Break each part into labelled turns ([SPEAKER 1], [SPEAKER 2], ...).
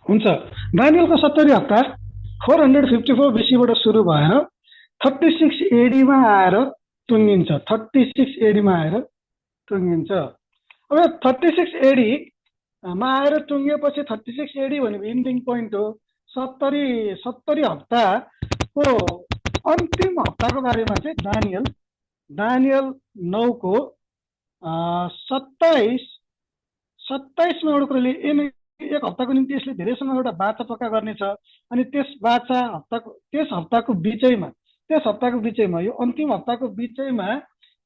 [SPEAKER 1] हुन्छ। दानियलको 70 हप्ता 454 बीसीबाट सुरु भएर 36 एडीमा आएर टुङ्गिन्छ। 36 एडीमा आएर टुङ्गिन्छ। अब 36 एडी मा आएर टुङ्गिएपछि 36 एडी भनेको इन्डिङ पोइन्ट हो। 70 हप्ताको अन्तिम हप्ताको बारेमा चाहिँ दानियल 9 को 27मा एउटा कुराले एक हप्ताको निम्ति यसले धेरैसँग एउटा बाचा पक्का गर्नेछ। अनि त्यस हप्ताको बिचैमा यो अन्तिम हप्ताको बिचैमा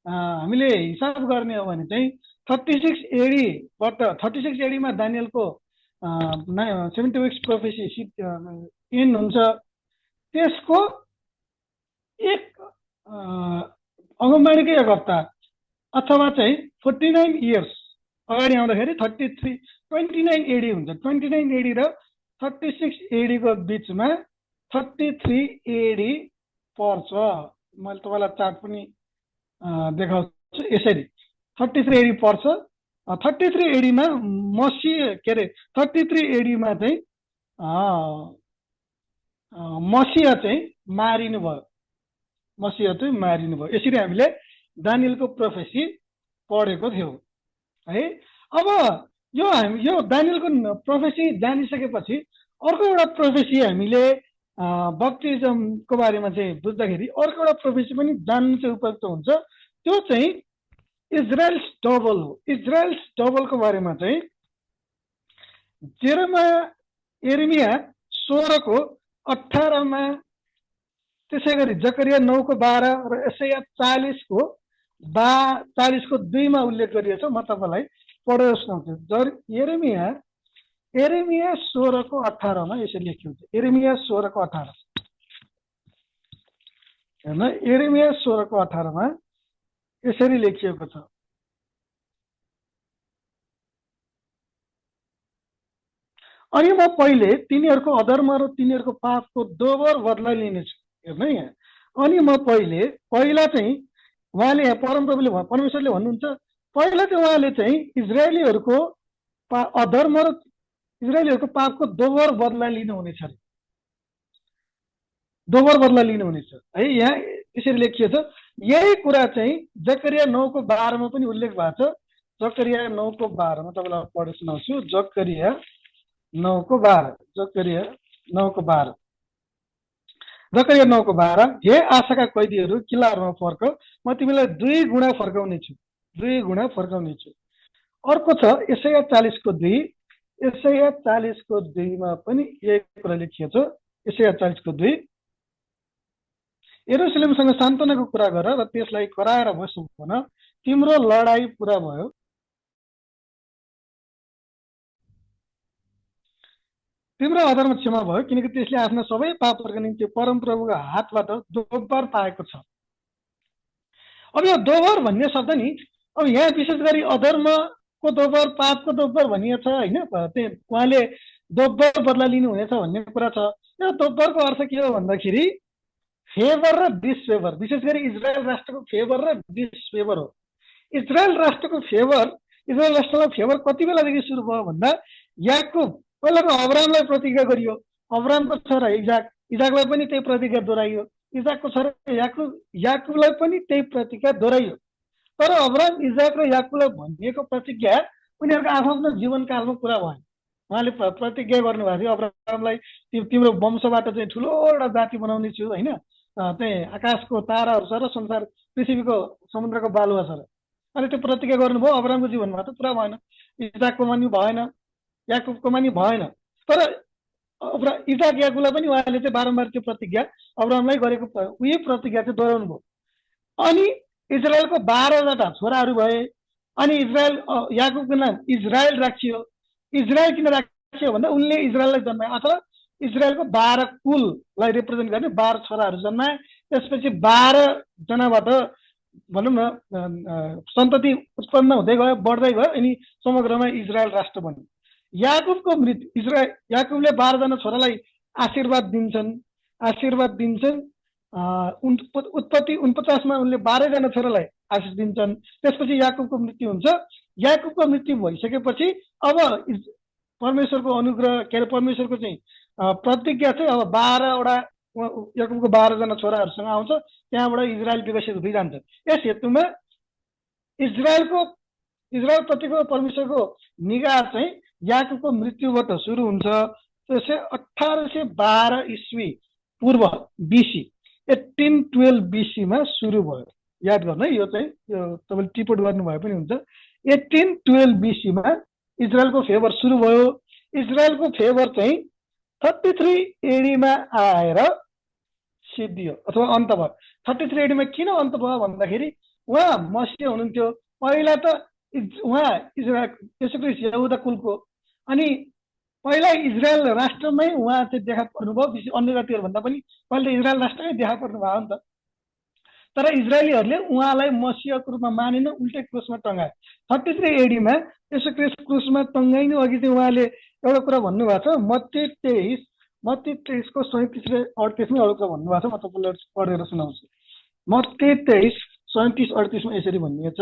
[SPEAKER 1] हामीले हिसाब गर्ने हो भने चाहिँ 36 एडीमा दानियलको 70 विक्स प्रोफेसी एन्ड हुन्छ। त्यसको एक अगमबाणीकै एक हप्ता अथवा चाहिँ 49 इयर्स अगाडि आउँदाखेरि 29 एडी हुन्छ। 29 एडी र 36 एडीको बिचमा 33 एडी पर्छ। मैले तपाईँलाई चार्ट पनि देखाउँछु। यसरी 33 एडी पर्छ। 33 एडीमा 33 एडीमा चाहिँ मसिह चाहिँ मारिनुभयो। यसरी हामीले दानियलको प्रोफेसी पढेको थियौँ है। अब यो दानियलको प्रोफेसी जानिसकेपछि अर्को एउटा प्रोफेसी हामीले बप्टिजमको बारेमा चाहिँ बुझ्दाखेरि अर्को एउटा प्रोफेसी पनि जान्नु चाहिँ उपयुक्त हुन्छ। त्यो चाहिँ इजरायल्स डबल हो। इजरायल्स डबलको बारेमा चाहिँ यिर्मया 16 को 18मा, त्यसै गरी जकरिया 9 को 12 र यशाया 40 को 2मा उल्लेख गरिएको छ। म तपाईँलाई पढेर सुनाउँछु। यिर्मया 16 को 18मा यसरी लेखिएको छ। यिर्मया 16 को 18 हेर्न, यिर्मया 16 को 18मा यसरी लेखिएको छ। अनि म पहिले तिनीहरूको अधर्म र तिनीहरूको पापको दोबर बदला लिनेछु। हेर्नु यहाँ, अनि म पहिला चाहिँ उहाँले परमेश्वरले भन्नुहुन्छ, पहिला चाहिँ उहाँले चाहिँ इजरायलीहरूको अधर्म र इजरायलीहरूको पापको दोबर बदला लिनुहुनेछ है। यहाँ यसरी लेखिएको छ। यही कुरा चाहिँ जकरिया 9 को 12मा पनि उल्लेख भएको छ। जकरिया 9 को 12मा तपाईँलाई पढेर सुनाउँछु। जकरिया 9 को 12 हे आशाका कैदीहरू, किल्लाहरूमा फर्क, म तिमीलाई 2 गुणा फर्काउनेछु। अर्को छ यशाया 40 को 2। यशाया 40 को 2मा पनि यही कुरा लेखिएको छ। यशाया 40 को 2, यरुशलेमसँग सान्त्वनाको कुरा गर र त्यसलाई कराएर बसौँ भन, तिम्रो लडाई पुरा भयो। तिम्रो अधर्म क्षमा भयो, किनकि त्यसले आफ्ना सबै पापहरूको निम्ति परमप्रभुको हातबाट दोब्बर पाएको छ। अब यो दोब्बर भन्ने शब्द नि, अब यहाँ विशेष गरी अधर्मको दोब्बर, पापको दोब्बर भनिएको छ होइन। उहाँले दोब्बर बदला लिनुहुनेछ भन्ने कुरा छ। यो दोब्बरको अर्थ के हो भन्दाखेरि फेभर र डिसफेभर। विशेष गरी इजरायल राष्ट्रको फेभर र डिसफेभर हो। इजरायल राष्ट्रलाई फेभर कति बेलादेखि सुरु भयो भन्दा याकुब पहिलाको अब्रामलाई प्रतिज्ञा गरियो। अब्रामको छोरा इजाकलाई पनि त्यही प्रतिज्ञा दोहोऱ्याइयो। इजाकको छोरा याकुबलाई पनि त्यही प्रतिज्ञा दोहोऱ्याइयो। तर अब्राम, इजाक र याकुबलाई भनिएको प्रतिज्ञा उनीहरूको आफ्नो जीवनकालमा पुरा भएन। उहाँले प्रतिज्ञा गर्नुभएको थियो अब्रामलाई, तिम्रो वंशबाट चाहिँ ठुलो एउटा जाति बनाउने छु होइन। चाहिँ आकाशको ताराहरू छ र संसार पृथ्वीको समुद्रको बालुवा छ। अनि त्यो प्रतिज्ञा गर्नुभयो। अब्रामको जीवनमा त पुरा भएन। इजाकको पनि भएन, याकुबको पनि भएन। तर इजाक याकुबलाई पनि उहाँले चाहिँ बारम्बार त्यो प्रतिज्ञा अब्रामलाई गरेको उही प्रतिज्ञा चाहिँ दोहोऱ्याउनु भयो। अनि इजरायलको 12 छोराहरू भए। अनि याकुबको नाम इजरायल राखियो। इजरायल किन राखियो भन्दा उनले इजरायललाई जन्माए, अथवा इजरायलको 12 कुललाई रिप्रेजेन्ट गर्ने 12 छोराहरू जन्माए। त्यसपछि 12 जनाबाट भनौँ न सन्तति उत्पन्न हुँदै गयो, बढ्दै गयो। अनि समग्रमा इजरायल राष्ट्र बन्यो। याकुबले 12 जना छोरालाई आशीर्वाद दिन्छन्। उत्पत्ति 49मा उनले 12 जना छोरालाई आशीष दिन्छन्। त्यसपछि याकुबको मृत्यु हुन्छ। याकुबको मृत्यु भइसकेपछि अब परमेश्वरको अनुग्रह के अरे परमेश्वरको चाहिँ प्रतिज्ञा चाहिँ अब 12वटा याकुबको 12जना छोराहरूसँग आउँछ, त्यहाँबाट इजरायल विकसित हुँदै जान्छ। यस हेतुमा इजरायलप्रतिको परमेश्वरको निगाह चाहिँ याकुबको मृत्युबाट सुरु हुन्छ। त्यसै 1812 ईस्वी पूर्व बीसी 1812 बीसीमा सुरु भयो। याद गर्नु है, यो चाहिँ तपाईँले टिपोट गर्नुभए पनि हुन्छ। 1812 बीसीमा इजरायलको फेभर सुरु भयो। इजरायलको फेभर चाहिँ 33 एडीमा आएर सिद्धियो अथवा अन्त भयो। 33 एडीमा किन अन्त भयो भन्दाखेरि उहाँ मसीह हुनुहुन्थ्यो। पहिला त उहाँ इजरायल यसो ख्रिस्ट यहुदा कुलको, अनि पहिला इजरायल राष्ट्रमै उहाँ चाहिँ देखा पर्नुभयो। अन्य जातिहरूभन्दा पनि पहिला इजरायल राष्ट्रमै देखा पर्नुभयो नि त। तर इजरायलीहरूले उहाँलाई मसीहको रूपमा मानेन, उल्टै क्रुसमा टङ्गाए। 33 एडीमा यसो ख्रिस्ट क्रुसमा टङ्गाइनु अघि चाहिँ उहाँले एउटा कुरा भन्नुभएको छ। मत्ती 23 को 37 र 38मा एउटा कुरा भन्नुभएको छ। म तपाईँलाई पढेर सुनाउँछु। मत्ती 23 37 38मा यसरी भनिएको छ,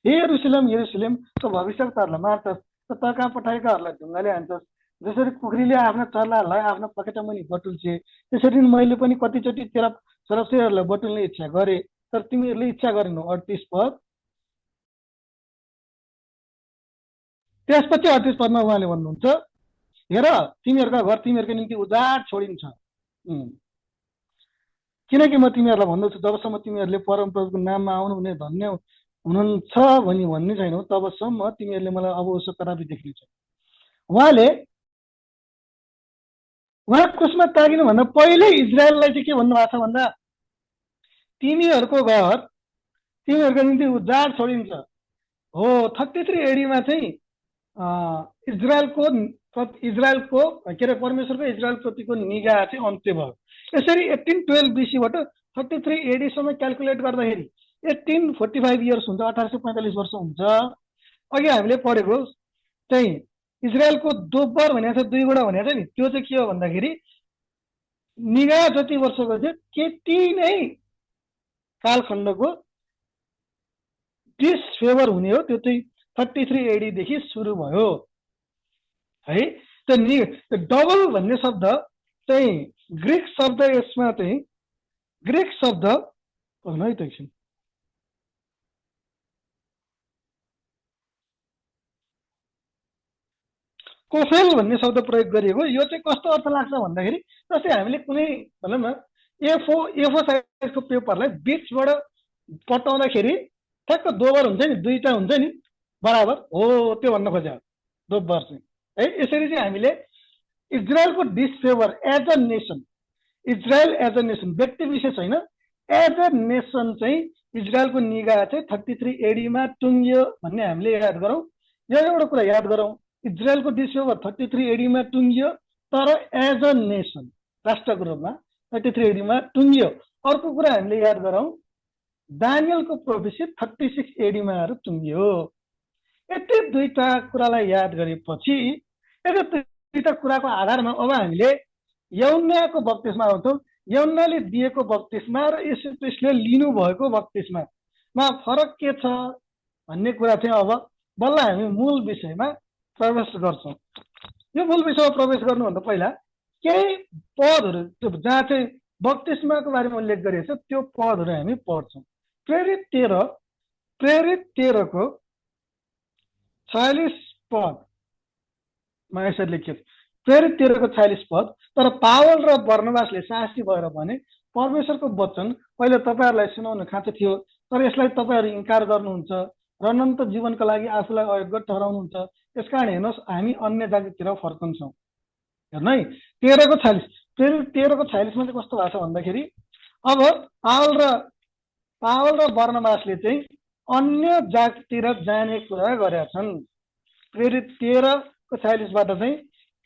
[SPEAKER 1] हे यरुशलेम यरुशलेम, त भविष्यवक्ताहरूलाई मार्छस् र त कहाँ पठाएकाहरूलाई ढुङ्गाले हान्छस्। जसरी कुखुरीले आफ्ना चल्लाहरूलाई आफ्ना पखेटा मुनि बटुल्छे, त्यसरी मैले पनि कतिचोटि तेरा छोराछोरीहरूलाई बटुल्ने इच्छा गरे, तर तिमीहरूले इच्छा गरेनौ। 38 पद। त्यसपछि 38 पदमा उहाँले भन्नुहुन्छ, हेर तिमीहरूका घर तिमीहरूका निम्ति उजाड छोडिन्छ, किनकि म तिमीहरूलाई भन्दछु जबसम्म तिमीहरूले परमप्रभुको नाममा आउनुहुने धन्य हुनुहुन्छ भनी भन्ने छैनौ, तबसम्म तिमीहरूले मलाई अब उसो कदापि देख्ने छैन। उहाँ क्रुसमा तागिनुभन्दा पहिल्यै इजरायललाई चाहिँ के भन्नुभएको छ भन्दा, तिमीहरूको घर तिमीहरूको निम्ति उजाड छोडिन्छ। हो, 33 एडीमा चाहिँ इजरायलको के अरे परमेश्वरको इजरायलप्रतिको निगाह चाहिँ अन्त्य भयो। यसरी 1812 बीसीबाट 33 एडीसम्म क्यालकुलेट गर्दाखेरि 1845 इयर्स हुन्छ, 1845 वर्ष हुन्छ। अघि हामीले पढेको चाहिँ इजरायलको दोब्बर भनेको छ, 2 गुणा भनेको छ नि, त्यो चाहिँ के हो भन्दाखेरि निगाह जति वर्षको थियो त्यति नै कालखण्डको डिसफेभर हुने हो। त्यो चाहिँ 33 एडीदेखि सुरु भयो है। त्यो डबल भन्ने शब्द चाहिँ ग्रिक शब्द, यसमा चाहिँ ग्रिक शब्द है त एकछिन, कोफेल भन्ने शब्द प्रयोग गरिएको। यो चाहिँ कस्तो अर्थ लाग्छ भन्दाखेरि जस्तै हामीले कुनै भनौँ न A4 साइजको पेपरलाई बिचबाट पटाउँदाखेरि ठ्याक्क दोबर हुन्छ नि, 2टा हुन्छ नि बराबर, हो त्यो भन्न खोजेको दोब्बर चाहिँ है। यसरी चाहिँ हामीले इजरायलको disfavour as a nation, Israel as a nation, व्यक्ति विशेष होइन, एज अ नेसन चाहिँ इजरायलको निगाह चाहिँ 33 एडीमा टुङ्गियो भन्ने हामीले याद गरौँ। यो एउटा कुरा याद गरौँ, इजरायलको डिसफेभर 33 एडीमा टुङ्गियो, तर एज अ नेसन राष्ट्रको रूपमा 33 एडीमा टुङ्गियो। अर्को कुरा हामीले याद गरौँ, दानियलको प्रोफेसी 36 एडीमा आएर टुङ्गियो। यति 2टा कुरालाई याद गरेपछि, यति 2टा कुराको आधारमा अब हामीले यौन्नाको बप्तिस्मा आउँछौँ। यौन्नाले दिएको बप्तिस्मा र येशू ख्रीष्टले लिनुभएको बप्तिस्मामा फरक के छ भन्ने कुरा चाहिँ अब बल्ल हामी मूल विषयमा प्रवेश गर्छौँ। यो मूल विषयमा प्रवेश गर्नुभन्दा पहिला केही पदहरू जहाँ चाहिँ बप्तिस्माको बारेमा उल्लेख गरिएको छ त्यो पदहरू हामी पढ्छौँ। प्रेरित 13 को 46 पदमा यसरी लेखिएको छ, प्रेरित 13 को 46 पद। तर पावल र बर्नबासले साहसी भएर भने, परमेश्वरको वचन पहिले तपाईँहरूलाई सुनाउन खाँचो थियो, तर यसलाई तपाईँहरू इन्कार गर्नुहुन्छ र अनन्त जीवनको लागि आफूलाई अयोग्य ठहराउनुहुन्छ। त्यसकारण हेर्नुहोस् हामी अन्य जातितिर फर्कन्छौँ। हेर्नु है, 13 को 46, प्रेरित 13 को 46 मा चाहिँ कस्तो भएको छ भन्दाखेरि, अब पावल र बर्नबासले चाहिँ अन्य जातितिर जाने कुरा गरेका छन्। प्रेरित 13 को 46 बाट चाहिँ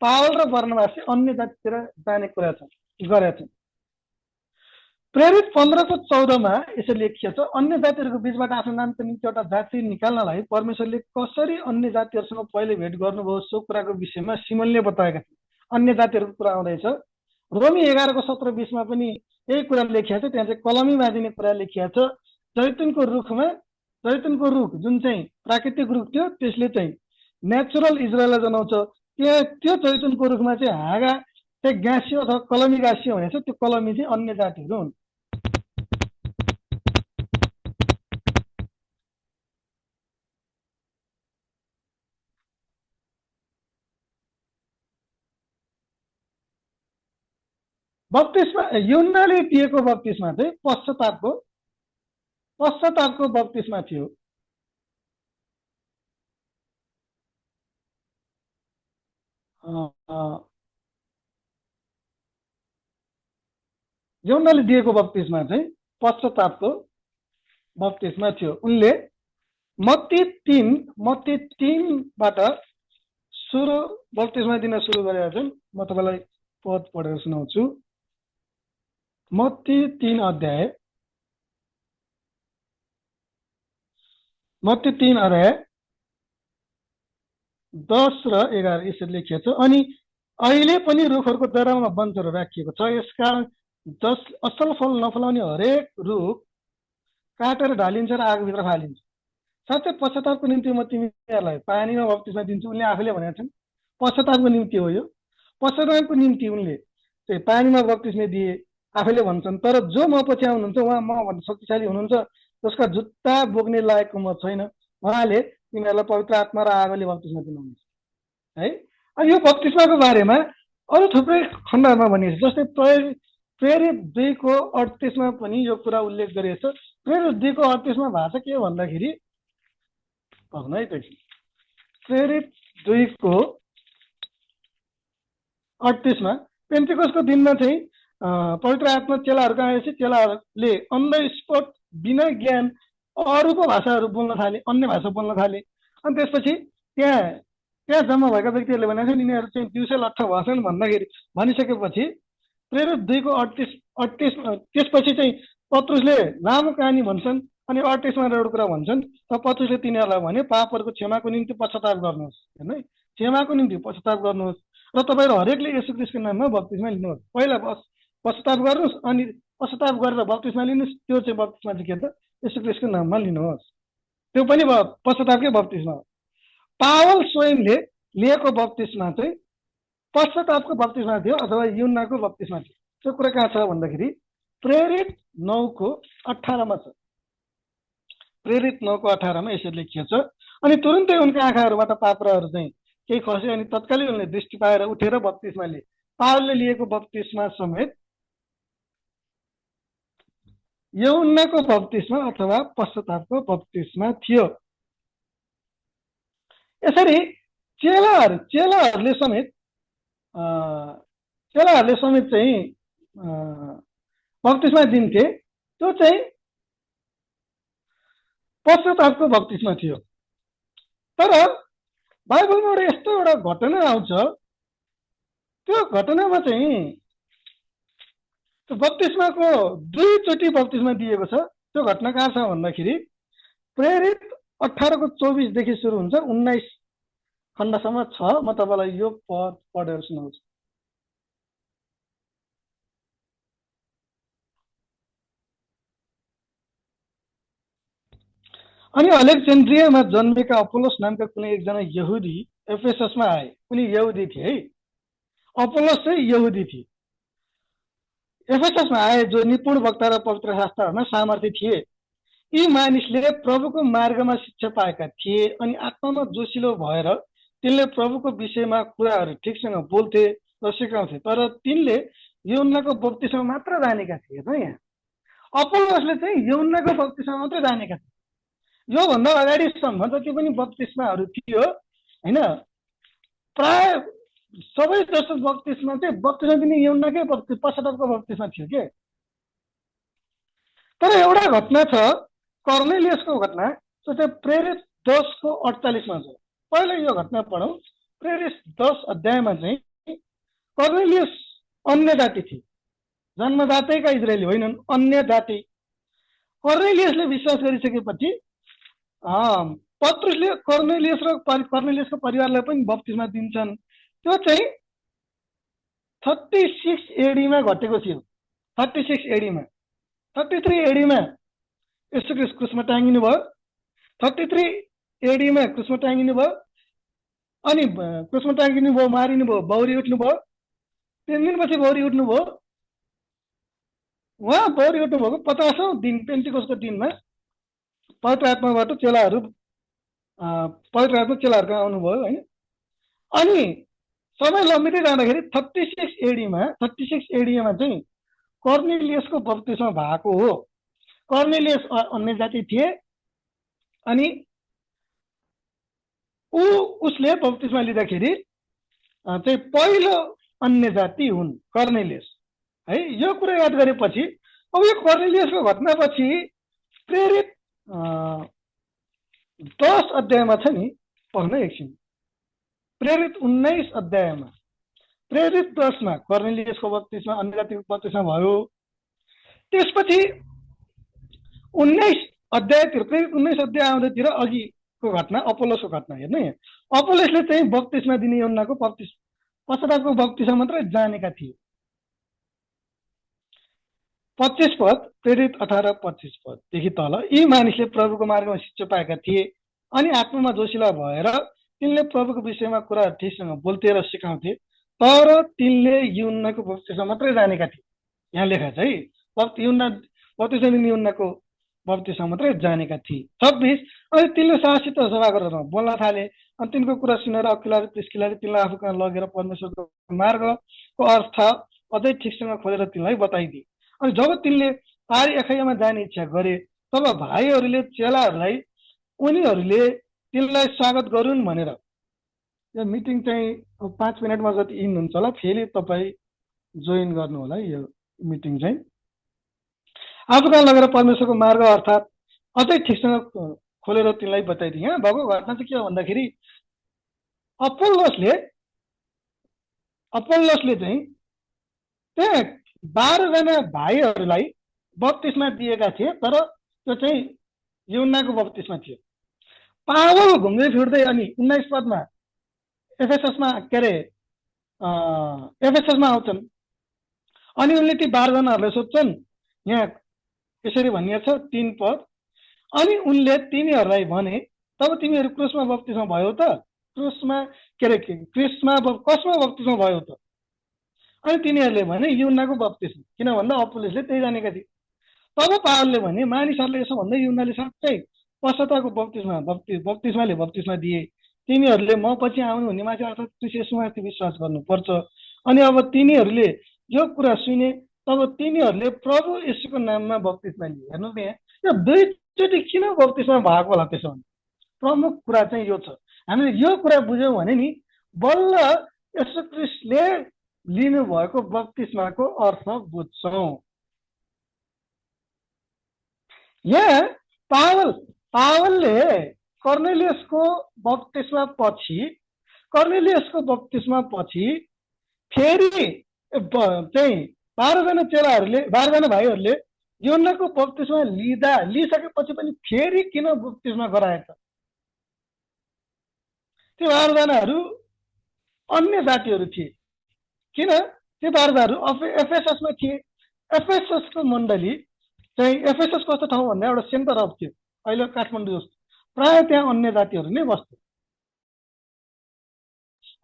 [SPEAKER 1] पावल र बर्नबासले अन्य जातितिर जाने कुरा गरेका छन्। प्रेरित 15 को 14 मा यसरी लेखिएको छ, अन्य जातिहरूको बीचबाट आफ्नो नामको निम्ति एउटा जाति निकाल्नलाई परमेश्वरले कसरी अन्य जातिहरूसँग पहिले भेट गर्नुभयो सो कुराको विषयमा सिमोनले बताएका छन्। अन्य जातिहरूको कुरा आउँदैछ। रोमी 11 को 17-20 मा पनि यही कुरा लेखिएको छ। त्यहाँ चाहिँ कलमी बाँधिने कुरा लेखिएको छ। जैतुनको रुख जुन चाहिँ प्राकृतिक रुख थियो त्यसले चाहिँ नेचुरल इजरायललाई जनाउँछ, त्यो चैतनको रुखमा चाहिँ हाँगा चाहिँ गाँसियो अथवा कलमी गाँसियो भने चाहिँ त्यो कलमी चाहिँ अन्य जातिहरू हुन्। बत्तिसमा युहन्नाले दिएको बत्तिसमा चाहिँ पश्चातापको बत्तिसमा थियो। युहन्नाले दिएको बत्तिसमा चाहिँ पश्चातापको बत्तिसमा थियो। उनले मत्ती 3बाट सुरु बत्तिसमा दिन सुरु गरेका छन्। म तपाईँलाई पद पढेर सुनाउँछु। मत्ती 3 अध्याय 10 र 11 यसरी लेखिएको छ। अनि अहिले पनि रुखहरूको जरामा वंशहरू राखिएको छ, यसकारण असल फल नफलाउने हरेक रुख काटेर ढालिन्छ र आगोभित्र फालिन्छ। साथै पश्चातापको निम्ति म तिमीहरूलाई पानीमा बप्तिस्मा दिन्छु, उनले आफैले भनेका छन्। पश्चातापको निम्ति हो यो। पश्चातापको निम्ति उनले चाहिँ पानीमा बप्तिस्मा दिए आफैले भन्छन्। तर जो म पछि आउनुहुन्छ उहाँ मभन्दा शक्तिशाली हुनुहुन्छ, जसका जुत्ता बोक्ने लायकको म छैन। उहाँले तिनीहरूलाई पवित्र आत्मा र आगोले बप्तिस्मा दिनुहुन्छ है। अनि यो बप्तिस्माको बारेमा अरू थुप्रै खण्डहरूमा भनिएको छ। जस्तै प्रेरित 2:38 पनि यो कुरा उल्लेख गरिएको छ। प्रेरित 2:38 भाषा के हो भन्दाखेरि, है त, प्रेरित 2:38 पेन्टिकोसको दिनमा चाहिँ पवित्र आत्मा चेलाहरूको आएपछि चेलाहरूले अन द स्पट बिना ज्ञान अरूको भाषाहरू बोल्न थाले, अन्य भाषा बोल्न थाले। अनि त्यसपछि त्यहाँ जम्मा भएका व्यक्तिहरूले भनेको छन् यिनीहरू चाहिँ दिउँसै लट्ठ भएछन् भनिसकेपछि प्रेरित 2:38 त्यसपछि चाहिँ पत्रुसले लामो कहानी भन्छन्। अनि 38मा एउटा कुरा भन्छन्, त पत्रुसले तिनीहरूलाई भने पापहरूको क्षमाको निम्ति पश्चाताप गर्नुहोस्, होइन, क्षमाको निम्ति पश्चाताप गर्नुहोस् र तपाईँहरू हरेकले येशू ख्रीष्टको नाममा बप्तिस्मा लिनुहोस्। पहिला पश्चाताप गर्नुहोस्, अनि पश्चाताप गरेर बप्तिस्मा लिनुहोस्। त्यो चाहिँ बप्तिस्मा चाहिँ के त, येशू ख्रीष्टको नाममा लिनुहोस्। त्यो पनि पश्चातापकै बप्तिस्मा हो। पावल स्वयंले लिएको बप्तिस्मा चाहिँ पश्चातापको बप्तिस्मा थियो अथवा यूहन्नाको बप्तिस्मा थियो। त्यो कुरा कहाँ छ भन्दाखेरि प्रेरित 9:18 छ। प्रेरित 9:18 यसरी लेखिएको छ। अनि तुरुन्तै उनका आँखाहरूबाट पापराहरू चाहिँ केही खस्यो, अनि तत्कालै उनले दृष्टि पाएर उठेर बप्तिस्मा लिए। पावलले लिएको बप्तिस्मा समेत यूहन्नाको बप्तिस्मा अथवा पश्चातापको बप्तिस्मा थियो। यसरी चेलाहरूले समेत चाहिँ बप्तिस्मा दिन्थे। त्यो चाहिँ पश्चातापको बप्तिस्मा थियो। तर बाइबलमा यस्तो एउटा घटना आउँछ, त्यो घटनामा चाहिँ बप्तिस्माको 2चोटि बप्तिस्मा दिएको छ। त्यो घटना कहाँ छ भन्दाखेरि प्रेरित 18:24 सुरु हुन्छ, 19 खण्डसम्म छ। म तपाईँलाई यो पद पढेर सुनाउँछु। अनि अलेक्जेन्ड्रियामा जन्मेका अपोलोस नामका कुनै एकजना यहुदी एफेससमा आए। उनी यहुदी थिए है, अपोलोस चाहिँ यहुदी थिए। एफेससमा आए जो निपुण वक्ता र पवित्र शास्त्रहरूमा सामर्थ्य थिए। यी मानिसले प्रभुको मार्गमा शिक्षा पाएका थिए अनि आत्मामा जोसिलो भएर तिनले प्रभुको विषयमा कुराहरू ठिकसँग बोल्थे र सिकाउँथे। तर तिनले यूहन्नाको बप्तिस्मा मात्र जानेका थिए। यहाँ अपोलोसले चाहिँ यूहन्नाको बप्तिस्मा मात्र जानेका थिए। योभन्दा अगाडिसम्म जति पनि बप्तिस्माहरू थियो होइन, प्राय सबै जस्तो बप्तिस्मा चाहिँ बप्तिस्मा दिने यूहन्नाकै पश्चातापको बप्तिस्मा थियो के। तर एउटा घटना छ, कर्नेलियसको घटना, त्यो चाहिँ प्रेरित 10:48 छ। पहिला यो घटना पढौँ। प्रेरित 10 अध्यायमा चाहिँ कर्नेलियस अन्य जाति थिए, जन्मजातैका इजरायली होइनन्, अन्य जाति। कर्नेलियसले विश्वास गरिसकेपछि पत्रुसले कर्नेलियसको परिवारलाई पनि बप्तिस्मा दिन्छन्। त्यो चाहिँ 36 एडीमा घटेको थियो। 36 एडीमा 33 एडीमा येशू ख्रीष्ट क्रुसमा टाँगिनु भयो। 33 एडीमा क्रुसमा टाँगिनु भयो। अनि क्रुसमा टाँगिनु भयो, मारिनु भयो, बौरी उठ्नु भयो। 3 दिनपछि बौरी उठ्नु भयो। उहाँ बौरी उठ्नु भएको 50औं दिन पेन्टिकोसको दिनमा पवित्र आत्माबाट चेलाहरू पवित्र आत्मा चेलाहरूको आउनुभयो होइन। अनि समय लम्बिँदै जाँदाखेरि 36 एडीमा चाहिँ कर्नेलियसको बप्तिस्मा भएको हो। कर्नेलियस अन्य जाति थिए अनि उसले बप्तिस्मा लिँदाखेरि चाहिँ पहिलो अन्य जाति हुन् कर्नेलियस है। यो कुरा याद गरेपछि अब यो कर्नेलियसको घटनापछि प्रेरित 10 अध्यायमा छ नि, पढ्न एकछिन। प्रेरित 19 अध्यायमा, प्रेरित 10मा कर्नेलियसको बप्तिस्मा, अन्य जातिको बप्तिस्मा भयो। त्यसपछि 19 अध्यायतिर, प्रेरित 19 अध्याय आउँदैतिर अघिको घटना अपोलोसको घटना हेर्नु। अपोलोसले चाहिँ बप्तिस्मा दिने यूहन्नाको पश्चातापको बप्तिस्मा मात्रै जानेका थिए। 25 पद, प्रेरित 18-25 पददेखि तल, यी मानिसले प्रभुको मार्गमा शिक्षा पाएका थिए अनि आत्मामा जोसिला भएर तिनले प्रभुको विषयमा कुरा ठिकसँग बोल्थे र सिकाउँथे, तर तिनले यूहन्नाको बप्तिस्मा मात्रै जानेका थिए। यहाँ लेखा छ है, बप्तिस्मा दिने यूहन्नाको बप्तिस्मा मात्रै जानेका थिए। 26, अनि तिनले साहसित सभा गरेर बोल्न थाले। अनि तिनको कुरा सुनेर अकिलाले प्रिस्किलाले तिनलाई आफू कहाँ लगेर परमेश्वरको मार्गको अर्थ अझै ठिकसँग खोलेर तिनलाई बताइदिए। अनि जब तिनले पारी अखायामा जाने इच्छा गरे तब भाइहरूले चेलाहरूलाई उनीहरूले तिनलाई स्वागत गरून् भनेर। यो मिटिङ चाहिँ 5 मिनटमा जति इन हुन्छ होला, फेरि तपाईँ जोइन गर्नु होला यो मिटिङ चाहिँ। आफू कहाँ लगेर परमेश्वरको मार्ग अर्थात् अझै ठिकसँग खोलेर तिनलाई बताइदिए। यहाँ भएको घटना चाहिँ के हो भन्दाखेरि अपोल्लोसले चाहिँ त्यहाँ 12 जना भाइहरूलाई बप्तिस्मा दिएका थिए, तर त्यो चाहिँ यूहन्नाको बप्तिस्मा थियो। पावल घुम्दै फिर्दै अनि 19 पदमा एफेससमा आउँछन्। अनि उनले ती 12 जनाहरूलाई सोध्छन्। यहाँ यसरी भनिएको छ 3 पद, अनि उनले तिनीहरूलाई भने, तब तिमीहरू क्रुसमा बप्तिस्मा भयो त? कसमा बप्तिस्मा भयो त? अनि तिनीहरूले भने यूहन्नाको बप्तिस्मा, किन भन्दा अपोलोसले त्यही जानेका थिए। तब पावलले भने, मानिसहरूले यसो भन्दै यूहन्नाले साँच्चै पश्चातापको बप्तिस्माले बप्तिस्मा दिए। तिनीहरूले म पछि आउनु भन्ने माथि अर्थात् क्रिस्ट येशूमाथि विश्वास गर्नुपर्छ। अनि अब तिनीहरूले यो कुरा सुने तब तिनीहरूले प्रभु येशूको नाममा बप्तिस्मा लिए। हेर्नु न, यो दुईचोटि किन बप्तिस्मा भएको होला त्यसो भने? प्रमुख कुरा चाहिँ यो छ। हामीले यो कुरा बुझ्यौँ भने नि बल्ल येशू ख्रीष्टले लिनुभएको बप्तिस्माको अर्थ बुझ्छौँ। यहाँ पावलले कर्नेलियसको बप्तिस्मा पछि फेरि चाहिँ 12 जना चेलाहरूले, 12 जना भाइहरूले यूहन्नाको बप्तिस्मा लिइसकेपछि पनि फेरि किन बप्तिस्मा गराएछ? त्यो 12 जनाहरू अन्य जातिहरू थिए। किन? त्यो 12 जनाहरू एफेससमा थिए। एफेससको मण्डली चाहिँ, एफेसस कस्तो ठाउँ भन्दा एउटा सेन्टर अफ थियो, अहिले काठमाडौँ जस्तो। प्राय त्यहाँ अन्य जातिहरू नै बस्थ्यो।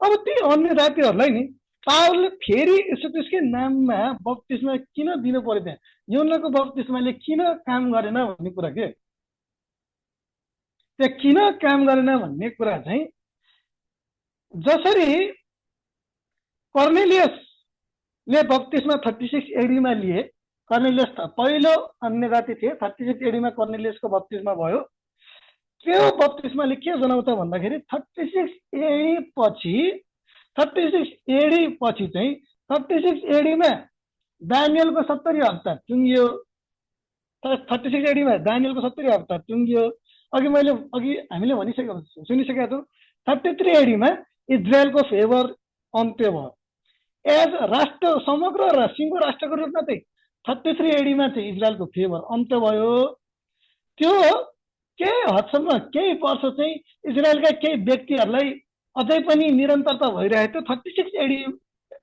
[SPEAKER 1] अब ती अन्य जातिहरूलाई नि पावलले फेरि येशू ख्रीष्टकै नाममा बप्तिस्मा किन दिनु पर्यो? त्यहाँ यूहन्नाको बप्तिस्माले किन काम गरेन भन्ने कुरा के? त्यहाँ किन काम गरेन भन्ने कुरा चाहिँ, जसरी कर्नेलियसले बप्तिस्मा 36 एडीमा लिए, कर्नेलियस पहिलो अन्य जाति थिए, 36 एडीमा कर्नेलियसको बप्तिस्मा भयो। त्यो बप्तिस्माले के जनाउँछ भन्दाखेरि 36 एडी चाहिँ 36 एडीमा दानियलको 70 हप्ता टुङ्गियो। 36 एडीमा दानियलको 70 हप्ता टुङ्गियो। अघि हामीले सुनिसकेका छौँ 33 एडीमा इजरायलको फेभर अन्त्य भयो। एज राष्ट्र, समग्र र सिङ्गो राष्ट्रको रूपमा चाहिँ 33 एडीमा चाहिँ इजरायलको फेभर अन्त्य भयो। त्यो केही हदसम्म केही वर्ष चाहिँ इजरायलका केही व्यक्तिहरूलाई अझै पनि निरन्तरता भइरहेको थियो।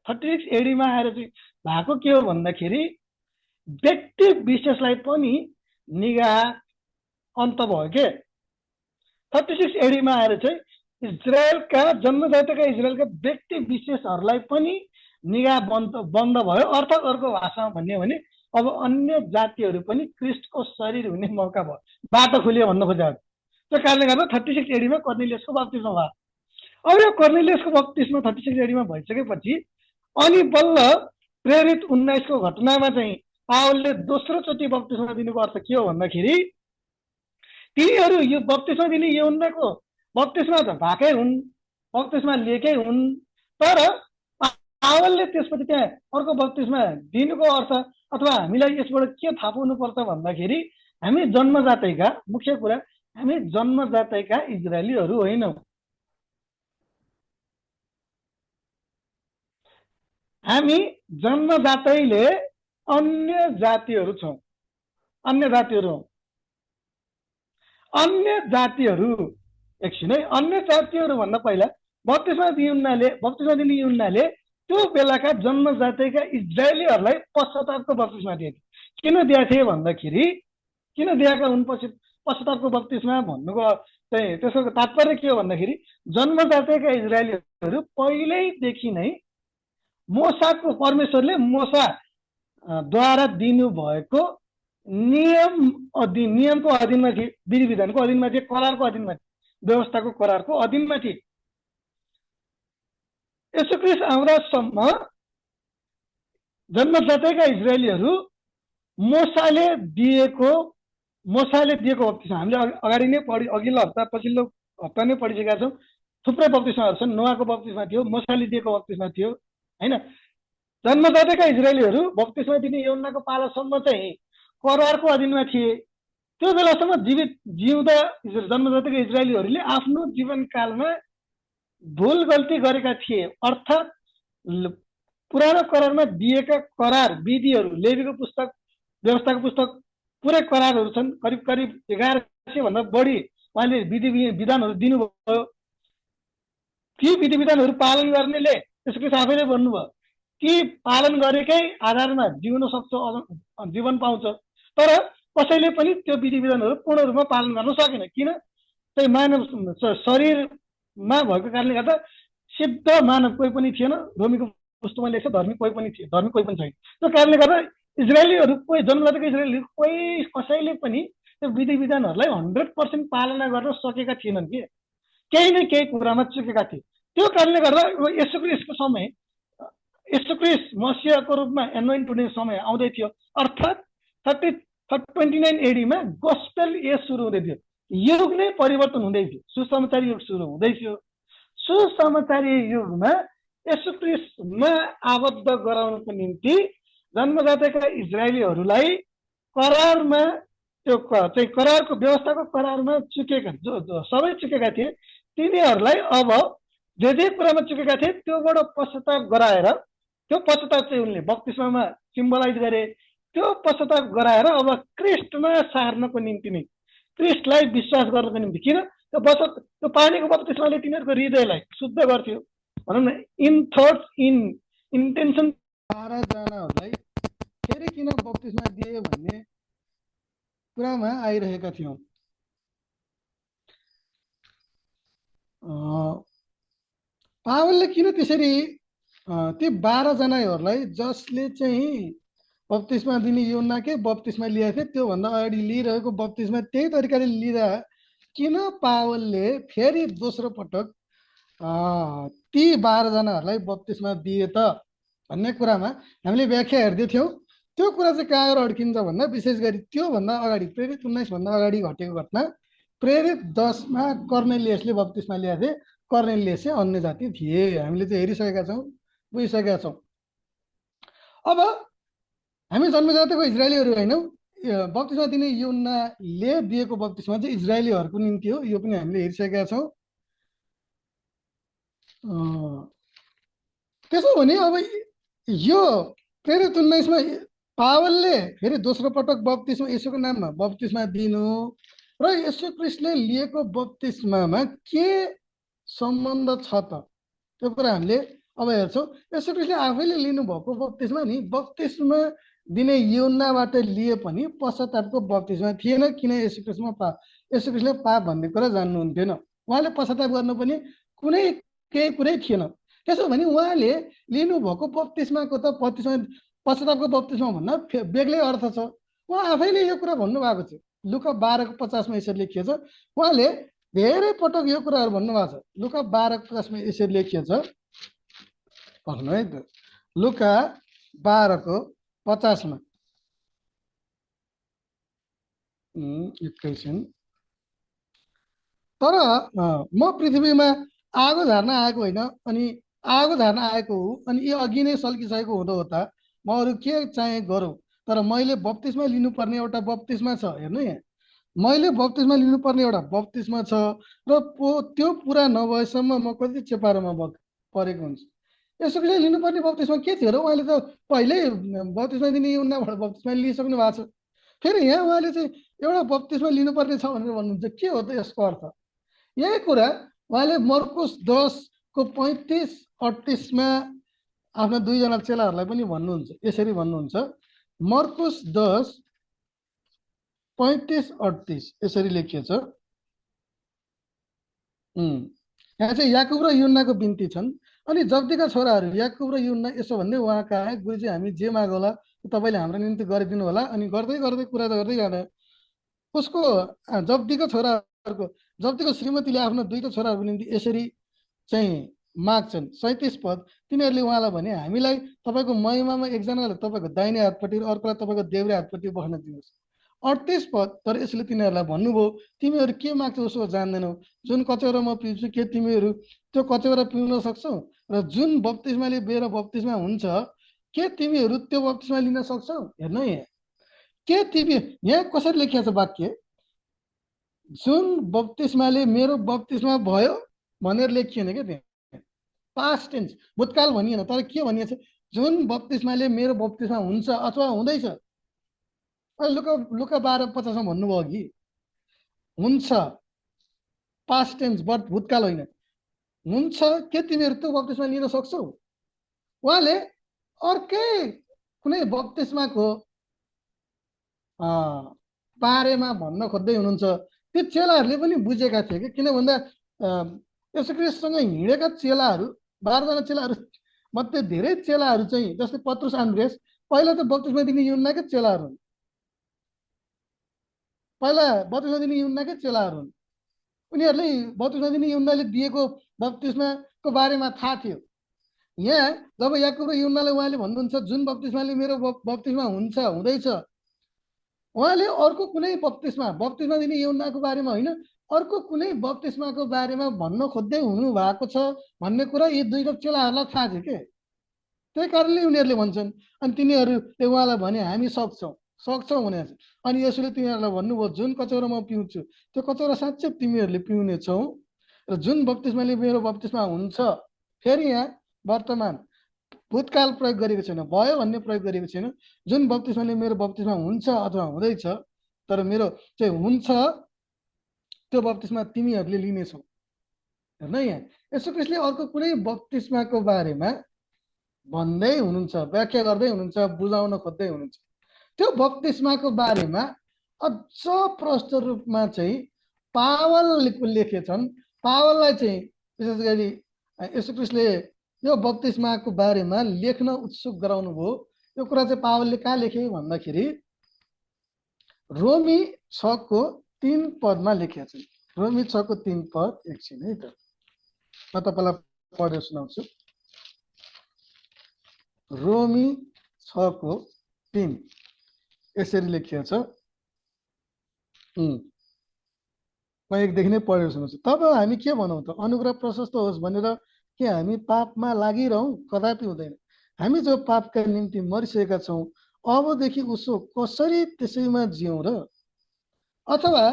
[SPEAKER 1] 36 एडीमा आएर चाहिँ भएको के हो भन्दाखेरि व्यक्ति विशेषलाई पनि निगाह अन्त भयो के। 36 एडीमा आएर चाहिँ इजरायलका जन्मजातका इजरायलका व्यक्ति विशेषहरूलाई पनि निगाह बन्द भयो। अर्थात् अर्को भाषामा भन्ने हो भने अब अन्य जातिहरू पनि क्रिस्टको शरीर हुने मौका भयो, बाटो खुल्यो भन्न खोजेको। त्यो कारणले गर्दा 36 एडीमा कर्नेलियसको बप्तिस्मा भयो। अब यो कर्नेलियसको बप्तिस्मा 36 एडीमा भइसकेपछि अनि बल्ल प्रेरित 19 को घटनामा चाहिँ पावलले दोस्रो चोटि बप्तिस्मा दिनुको अर्थ के हो भन्दाखेरि तिनीहरू यो बप्तिस्मा दिने यूहन्नाको बप्तिस्मा त भएकै हुन्, बप्तिस्मा लिएकै हुन्, तर पावलले त्यसपछि त्यहाँ अर्को बप्तिस्मा दिनुको अर्थ अथवा हामीलाई यसबाट के थाहा पाउनुपर्छ भन्दाखेरि हामी जन्मजातैका, मुख्य कुरा हामी जन्मजातैका इजरायलीहरू होइनौँ। हामी जन्मजातैले अन्य जातिहरू छौँ, अन्य जातिहरू हौँ। अन्य जातिहरू एकछिन है, अन्य जातिहरू भन्दा पहिला बप्तिस्मा दिने यूहन्नाले त्यो बेलाका जन्मजातैका इजरायलीहरूलाई पश्चातापको बप्तिस्मा दिएको। किन दिएको थिए भन्दाखेरि, किन दिएका हुन् पश्चातापको बप्तिस्मा भन्नुको चाहिँ त्यसको तात्पर्य के हो भन्दाखेरि जन्मजातैका इजरायलीहरू पहिल्यैदेखि नै मोसाको, परमेश्वरले मोसाद्वारा दिनुभएको नियमको अधीनमा थिए, विधि विधानको अधीनमा थिए, करारको अधीनमा थिए, व्यवस्थाको करारको अधीनमा थिए। यसो ख्रीष्ट आउँदासम्म जन्मजातैका इजरायलीहरू मोसाले दिएको बप्तिस्मा हामीले अगाडि नै अघिल्लो हप्ता पछिल्लो हप्ता नै पढिसकेका छौँ। थुप्रै बप्तिस्माहरू छन्। नोआको बप्तिस्मा थियो, मोसाले दिएको बप्तिस्मा थियो हैन। जन्मजातैका इजरायलीहरू बप्तिस्मा दिने यूहन्नाको पालासम्म चाहिँ करारको अधीनमा थिए। त्यो बेलासम्म जिउँदा जन्मजातका इजरायलीहरूले आफ्नो जीवनकालमा भुल गल्ती गरेका थिए। अर्थात् पुरानो करारमा दिएका करार विधिहरू, लेवीको पुस्तक, व्यवस्थाको पुस्तक पुरै करारहरू छन्, करिब करिब 1100 भन्दा बढी उहाँले विधि विधानहरू दिनुभयो। ती विधि विधानहरू पालन गर्नेले त्यसको आफैले भन्नुभयो कि पालन गरेकै आधारमा जिउन सक्छ, जीवन पाउँछ। तर कसैले पनि त्यो विधि विधानहरू पूर्ण रूपमा पालन गर्न सकेन। किन? त्यही मानव शरीरमा भएको कारणले गर्दा सिद्ध मानव कोही पनि थिएन। रोमीको पुस्तकमा लेख्छ धर्मी कोही पनि थिए, धर्मी कोही पनि छैन। त्यो कारणले गर्दा इजरायलीहरू कोही जन्मजातका इजरायलीहरू कसैले पनि त्यो विधि विधानहरूलाई 100% पालना गर्न सकेका थिएनन् कि केही न केही कुरामा चुकेका थिए। त्यो कारणले गर्दा येशू ख्रीष्टको समय, येशू ख्रीष्ट मसीहको रूपमा एनोइन्ट हुने समय आउँदै थियो। अर्थात् 29 एडीमा गोस्पेल एज सुरु हुँदै थियो, युग नै परिवर्तन हुँदै थियो, सुसमाचार युग सुरु हुँदै थियो। सुसमाचारी युगमा येशू ख्रीष्टमा आबद्ध गराउनको निम्ति जन्मजातका इजरायलीहरूलाई करारमा, त्यो चाहिँ करारको व्यवस्थाको करारमा चुकेका, जो सबै चुकेका थिए, तिनीहरूलाई अब जे कुरामा चुकेका थिए त्योबाट पश्चाताप गराएर, त्यो पश्चाताप चाहिँ उनले बप्तिस्मामा सिम्बलाइज गरे। त्यो पश्चाताप गराएर अब क्रिस्टमा सार्नको निम्ति नै, क्रिस्टलाई विश्वास गर्नको निम्ति, किन त्यो पानीको बप्तिस्माले तिनीहरूको हृदयलाई शुद्ध गर्थ्यो भनौँ न, इन थट्स, इन इन्टेन्सन। 12 जनाहरूलाई फेरि किन बप्तिस्मा दिए भन्ने कुरामा आइरहेका थियौँ। पावलले किन त्यसरी ती 12 जनाहरूलाई जसले चाहिँ बप्तिस्मा दिने यूहन्नाकै बप्तिस्मा लिएको थिए त्योभन्दा अगाडि लिइरहेको बप्तिस्मा त्यही तरिकाले लिँदा किन पावलले फेरि दोस्रो पटक ती 12 जनाहरूलाई बप्तिस्मा दिए त भन्ने कुरामा हामीले व्याख्या हेर्दै थियौँ। त्यो कुरा चाहिँ कहाँ अड्किन्छ भन्दा विशेष गरी त्योभन्दा अगाडि प्रेरित 19 भन्दा अगाडि घटेको घटना, प्रेरित 10 मा कर्नेलियसले बप्तिस्मा ल्याएको थिए। कर्नेलियस चाहिँ अन्य जाति थिए, हामीले चाहिँ हेरिसकेका छौँ, बुझिसकेका छौँ। अब हामी जन्मजातको इजरायलीहरू होइनौँ। बप्तिस्मा दिने यूहन्नाले दिएको बप्तिस्मा चाहिँ इजरायलीहरूको निम्ति हो, यो पनि हामीले हेरिसकेका छौँ। त्यसो भने अब यो प्रेरित 19 मा पावलले फेरि दोस्रो पटक बप्तिस्मा, येशूको नाममा बप्तिस्मा दिनु र येशू ख्रीष्टले लिएको बप्तिस्मामा के सम्बन्ध छ त, त्यो कुरा हामीले अब हेर्छौँ। येशू ख्रीष्टले आफैले लिनुभएको बप्तिस्मा नि बप्तिस्मा दिने यूहन्नाबाट लिए पनि पश्चातापको बप्तिस्मा थिएन। किन? येशू ख्रीष्टले पाप भन्ने कुरा जान्नुहुन्थेन।
[SPEAKER 2] उहाँले पश्चाताप गर्नुपर्ने कुनै केही कुरै थिएन। त्यसो भने उहाँले लिनुभएको बप्तिस्माको त पश्चातापको बप्तिस्मा भन्दा बेग्लै अर्थ छ। उहाँ आफैले यो कुरा भन्नुभएको छ। लुका 12:50 यसरी लेखिएको छ। उहाँले धेरै पटक यो कुराहरू भन्नुभएको छ। लुका 12:50 यसरी लेखिएको छ, पढ्नु है त। लुका 12:50 एकैछिन। तर म पृथ्वीमा आगो झार्न आएको होइन, अनि आगो झार्न आएको हो, अनि यो अघि नै सल्किसकेको हुँदो हो त म अरू के चाहे गरौँ, तर मैले बप्तिस्मा लिनुपर्ने एउटा बप्तिस्मा छ। हेर्नु यहाँ, मैले बप्तिस्मा लिनुपर्ने एउटा बप्तिस्मा छ र त्यो पुरा नभएसम्म म कति चेपारोमा परेको हुन्छु। यसो कि लिनुपर्ने बप्तिस्मा के थियो र? उहाँले त पहिल्यै बप्तिस्मा दिने युहन्नाबाट बप्तिस्मा लिइसक्नु भएको छ। फेरि यहाँ उहाँले चाहिँ एउटा बप्तिस्मा लिनुपर्ने छ भनेर भन्नुहुन्छ। के हो त यसको अर्थ? यही कुरा उहाँले मर्कुस 10:35-38 आफ्ना दुईजना चेलाहरूलाई पनि भन्नुहुन्छ। यसरी भन्नुहुन्छ, मर्कुस 10:35-38 यसरी लेखिएको छ। यहाँ चाहिँ याकुब र युहन्नाको बिन्ती छन्। अनि जब्दीका छोराहरू याकुब र युहन्ना यसो भन्दै उहाँ कहाँ, गुरुजी हामी जे मागौला तपाईँले हाम्रो निम्ति गरिदिनु होला। अनि गर्दै गर्दै कुरा गर्दै जाँदा उसको जब्दीको श्रीमतीले आफ्नो दुईटा छोराहरूको निम्ति यसरी चाहिँ माग्छन्। 37 पद, तिनीहरूले उहाँलाई भने हामीलाई तपाईँको महिमामा एकजनालाई तपाईँको दाहिने हातपट्टि र अर्कोलाई तपाईँको देब्रे हातपट्टि बस्न दिनुहोस्। 38 पद, तर यसले तिनीहरूलाई भन्नुभयो तिमीहरू के माग्छौ उसो जान्दैनौ। जुन कचौरा म पिउँछु के तिमीहरू त्यो कचौरा पिउन सक्छौ? र जुन बप्तिस्माले मेरो बप्तिस्मा हुन्छ के तिमीहरू त्यो बप्तिस्मा लिन सक्छौ? हेर्नु यहाँ के तिमी यहाँ कसरी लेखिएको छ वाक्य, जुन बप्तिस्माले मेरो बप्तिस्मा भयो भनेर लेखिएन क्या, त्यहाँ पास्ट टेन्स भूतकाल भनिएन। तर के भनिएको छ? जुन बप्तिस्माले मेरो बप्तिस्मा हुन्छ अथवा हुँदैछ। लुका 12:50 भन्नुभयो कि हुन्छ, पास्ट टेन्स, भूतकाल होइन। हुन्छ के तिमीहरू त्यो बप्तिस्मा लिन सक्छौ? उहाँले अर्कै कुनै बप्तिस्माको बारेमा भन्न खोज्दै हुनुहुन्छ। त्यो चेलाहरूले पनि बुझेका थिए कि, किन भन्दा यसो ख्रीष्टसँग हिँडेका चेलाहरू 12जना चेलाहरू मध्ये धेरै चेलाहरू चाहिँ जस्तै पत्रुस, आन्द्रेस पहिला त बप्तिस्मा दिने युहन्नाकै चेलाहरू हुन्। उनीहरूले बप्तिस्मा दिने युहन्नाले दिएको बप्तिस्माको बारेमा थाहा थियो। यहाँ जब याकुब र युहन्नालाई उहाँले भन्नुहुन्छ जुन बप्तिस्माले मेरो बप्तिस्मा हुन्छ हुँदैछ, उहाँले अर्को कुनै बप्तिस्मा दिने युहन्नाको बारेमा होइन, अर्को कुनै बप्तिस्माको बारेमा भन्न खोज्दै हुनु भएको छ भन्ने कुरा यी दुईटा चेलाहरूलाई थाहा थियो के। त्यही कारणले उनीहरूले भन्छन्। अनि तिनीहरूले उहाँलाई भने हामी सक्छौँ भनेर। अनि यसोले तिनीहरूलाई भन्नुभयो जुन कचौरा म पिउँछु त्यो कचौरा साँच्चै तिमीहरूले पिउनेछौ, र जुन बप्तिस्माले मेरो बप्तिस्मा हुन्छ, फेरि यहाँ वर्तमान भूतकाल प्रयोग गरेको छैन, भयो भन्ने प्रयोग गरेको छैन। जुन बप्तिस्माले मेरो बप्तिस्मा हुन्छ अथवा हुँदैछ, तर मेरो चाहिँ हुन्छ त्यो बप्तिस्मा तिमीहरूले लिनेछौ। हेर्न यहाँ यसो ख्रीष्टले अर्को कुनै बप्तिस्माको बारेमा भन्दै हुनुहुन्छ, व्याख्या गर्दै हुनुहुन्छ, बुझाउन खोज्दै हुनुहुन्छ। त्यो बप्तिस्माको बारेमा अझ प्रष्ट रूपमा चाहिँ पावलले लेखेछन्। पावललाई चाहिँ विशेष गरी यसो ख्रीष्टले यो बप्तिस्माको बारेमा लेख्न उत्सुक गराउनु भयो। यो कुरा चाहिँ पावलले कहाँ लेखे भन्दाखेरि रोमी 6:3 पदमा लेखेको छ। रोमी 6:3 पद, एकछिन है त म तपाईँलाई पढेर सुनाउँछु। रोमी 6:3 यसरी लेखिएको छ। म एकदेखि नै पढेर सुनाउँछु। तब हामी के भनौँ त? अनुग्रह प्रशस्त होस् भनेर के हामी पापमा लागिरहौँ? कदापि हुँदैन। हामी जो पापका निम्ति मरिसकेका छौँ अबदेखि उसो कसरी त्यसैमा जिउँ र? अथवा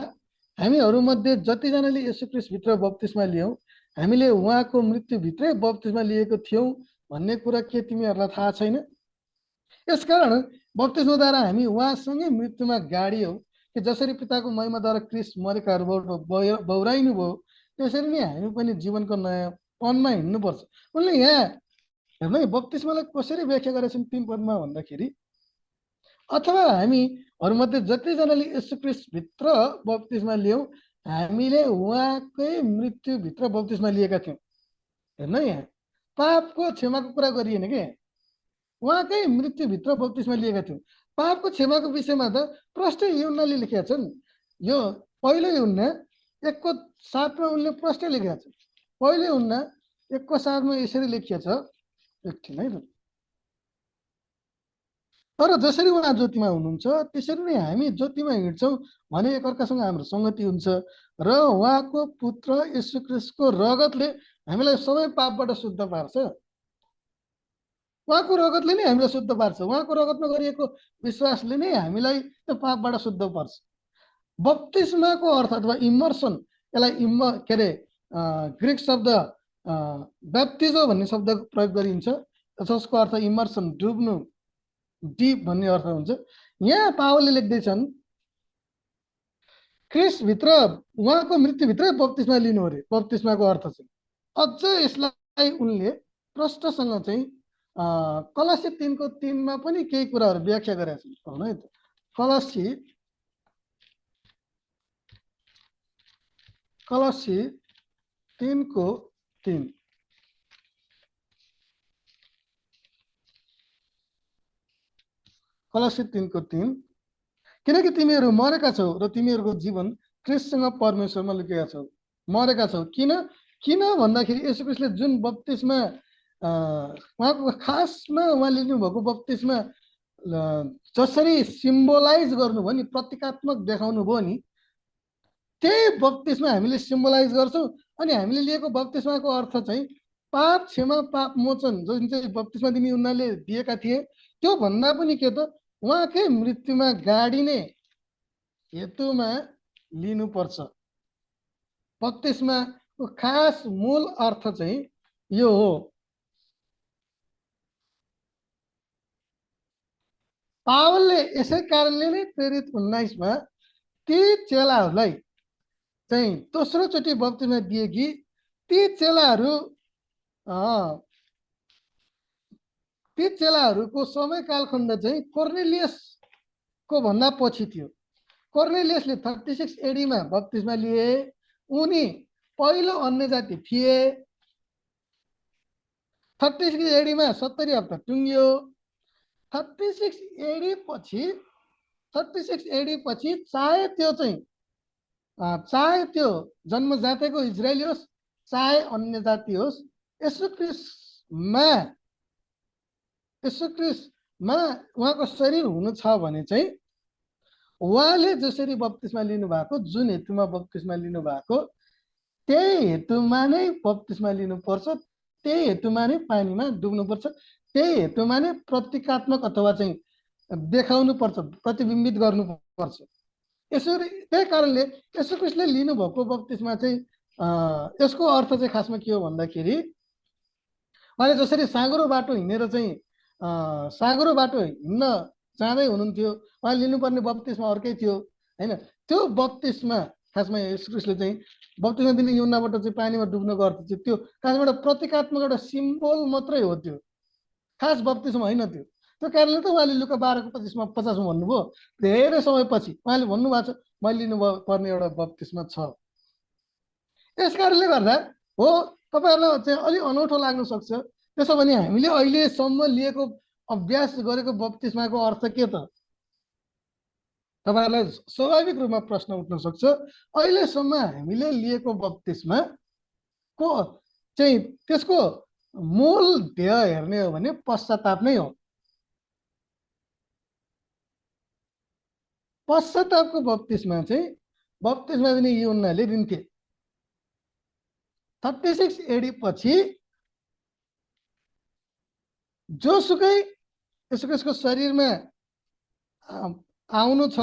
[SPEAKER 2] हामीहरूमध्ये जतिजनाले यसु ख्रीष्टभित्र बप्तिस्मा लियौँ हामीले उहाँको मृत्युभित्रै बप्तिस्मा लिएको थियौँ भन्ने कुरा के तिमीहरूलाई थाहा छैन? यसकारण बप्तिस्माद्वारा हामी उहाँसँगै मृत्युमा गाडियौँ कि जसरी पिताको महिमाद्वारा ख्रीष्ट मरेकाहरूबाट बौराइनु भयो त्यसरी नै हामी पनि जीवनको नयाँ पनमा हिँड्नुपर्छ। उनले यहाँ हेर्नु बप्तिस्मालाई कसरी व्याख्या गरेछन् 3 पदमा भन्दाखेरि, अथवा हामीहरूमध्ये जतिजनाले यसु ख्रीष्टभित्र बप्तिस्मा लियौँ हामीले उहाँकै मृत्युभित्र बप्तिस्मा लिएका थियौँ। हेर्नु यहाँ पापको क्षमाको कुरा गरिएन के, उहाँकै मृत्युभित्र बप्तिस्मा लिएका थियौँ। पापको क्षमाको विषयमा त प्रष्टै यूहन्नाले लेखेका छन्। यो पहिलो यूहन्ना 1:7 उनले प्रष्टै लेखेका छन्। पहिलो यूहन्ना 1:7 यसरी लेखिएको छ, एकछिन है त। तर जसरी उहाँ ज्योतिमा हुनुहुन्छ त्यसरी नै हामी ज्योतिमा हिँड्छौँ भने एकअर्कासँग हाम्रो सङ्गति हुन्छ र उहाँको पुत्र येशू ख्रीष्टको रगतले हामीलाई सबै पापबाट शुद्ध पार्छ। उहाँको रगतले नै हामीलाई शुद्ध पार्छ। उहाँको रगतमा गरिएको विश्वासले नै हामीलाई त्यो पापबाट शुद्ध पार्छ। बप्तिस्माको अर्थ अथवा इमर्सन, यसलाई के अरे ग्रिक शब्द ब्याप्टिजो भन्ने शब्द प्रयोग गरिन्छ, जसको अर्थ इमर्सन, डुब्नु, डिप भन्ने अर्थ हुन्छ। यहाँ पावलले लेख्दैछन् ख्रीष्टभित्र उहाँको मृत्युभित्रै बप्तिस्मा लिनु अरे। बप्तिस्माको अर्थ चाहिँ अझ यसलाई उनले प्रष्टसँग चाहिँ कलसी 3:3 पनि केही कुराहरू व्याख्या गरेका छन्। है त कलसी 3:3 कलसी 3:3 किनकि तिमीहरू मरेका छौ र तिमीहरूको जीवन ख्रीष्टसँग परमेश्वरमा लुकेका छौ। मरेका छौ किन भन्दाखेरि येशू ख्रीष्टले जुन बप्तिस्मा उहाँको खासमा उहाँले लिनुभएको बप्तिस्मा जसरी सिम्बोलाइज गर्नुभयो नि, प्रतीकात्मक देखाउनु भयो नि, त्यही बप्तिस्मा हामीले सिम्बोलाइज गर्छौँ। अनि हामीले लिएको बप्तिस्माको अर्थ चाहिँ पाप क्षमा, पाप मोचन, जुन चाहिँ बप्तिस्मा दिने उनीहरूले दिएका थिए, त्यो भन्दा पनि के त उहाँकै मृत्युमा गाडिने हेतुमा लिनुपर्छ। बप्तिस्माको खास मूल अर्थ चाहिँ यो हो। पावलले यसै कारणले नै प्रेरित 19 ती चेलाहरूलाई चाहिँ दोस्रो चोटि बप्तिस्मा दिए कि ती चेलाहरूको समय कालखण्ड चाहिँ कोर्नेलियसको भन्दा पछि थियो। कोर्नेलियसले 36 AD मा बप्तिस्मा लिए। उनी पहिलो अन्य जाति थिए। 36 AD मा 70 हप्ता टुङ्गियो। 36 AD पछि चाहे त्यो जन्मजातको इजरायली होस् चाहे अन्य जाति होस्, येशू ख्रीष्टमा उहाँको शरीर हुनु छ भने चाहिँ उहाँले जसरी बप्तिस्मा लिनुभएको, जुन हेतुमा बप्तिस्मा लिनुभएको, त्यही हेतुमा नै बप्तिस्मा लिनुपर्छ, त्यही हेतुमा नै पानीमा डुब्नुपर्छ, त्यही हेतुमा नै प्रतीकात्मक अथवा चाहिँ देखाउनु पर्छ, प्रतिबिम्बित गर्नुपर्छ। यसरी त्यही कारणले येशू ख्रीष्टले लिनुभएको बप्तिस्मा चाहिँ यसको अर्थ चाहिँ खासमा के हो भन्दाखेरि उहाँले जसरी साँघुरो बाटो हिँडेर चाहिँ साँघुरो बाटो हिँड्न जाँदै हुनुहुन्थ्यो, उहाँले लिनुपर्ने बप्तिस्मा अर्कै थियो होइन। त्यो बप्तिस्मा खासमा येशू ख्रीष्टले चाहिँ बप्तिस्मा दिने यूहन्नाबाट चाहिँ पानीमा डुब्न गर्थ्यो। त्यो खासमा एउटा प्रतीकात्मक एउटा सिम्बोल मात्रै हो, त्यो खास बप्तिस्मा होइन थियो। त्यो कारणले त उहाँले लुका 12:25 भन्नुभयो। धेरै समयपछि उहाँले भन्नुभएको छ मैले लिनु पर्ने एउटा बप्तिस्मा छ। यस कारणले गर्दा हो तपाईँहरूलाई चाहिँ अलिक अनौठो लाग्न सक्छ। त्यसो भने हामीले अहिलेसम्म लिएको अभ्यास गरेको बप्तिस्माको अर्थ के त? तपाईँहरूलाई स्वाभाविक रूपमा प्रश्न उठ्न सक्छ। अहिलेसम्म हामीले लिएको बप्तिस्मा को चाहिँ त्यसको मूल ध्येय हेर्ने हो भने पश्चाताप नै हो। पश्चातापको बप्तिस्मा चाहिँ बप्तिस्मा दिने यूहन्नाले दिन्थे। 36 AD पछि जोसुकै येशू ख्रीष्टको शरीरमा आउनु छ,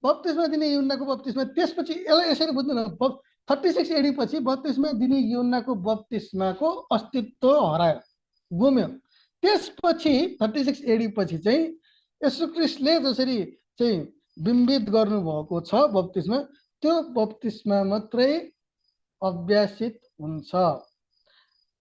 [SPEAKER 2] बप्तिस्मा दिने यूहन्नाको बप्तिस्मा त्यसपछि यसलाई यसरी बुझ्नु। 36 AD पछि बप्तिस्मा दिने यूहन्नाको बप्तिस्माको अस्तित्व हरायो, गुम्यो। त्यसपछि 36 AD पछि चाहिँ येशू ख्रीष्टले जसरी चाहिँ बिम्बित गर्नुभएको छ बप्तिस्मा, त्यो बप्तिस्मा मात्रै अभ्यासित हुन्छ।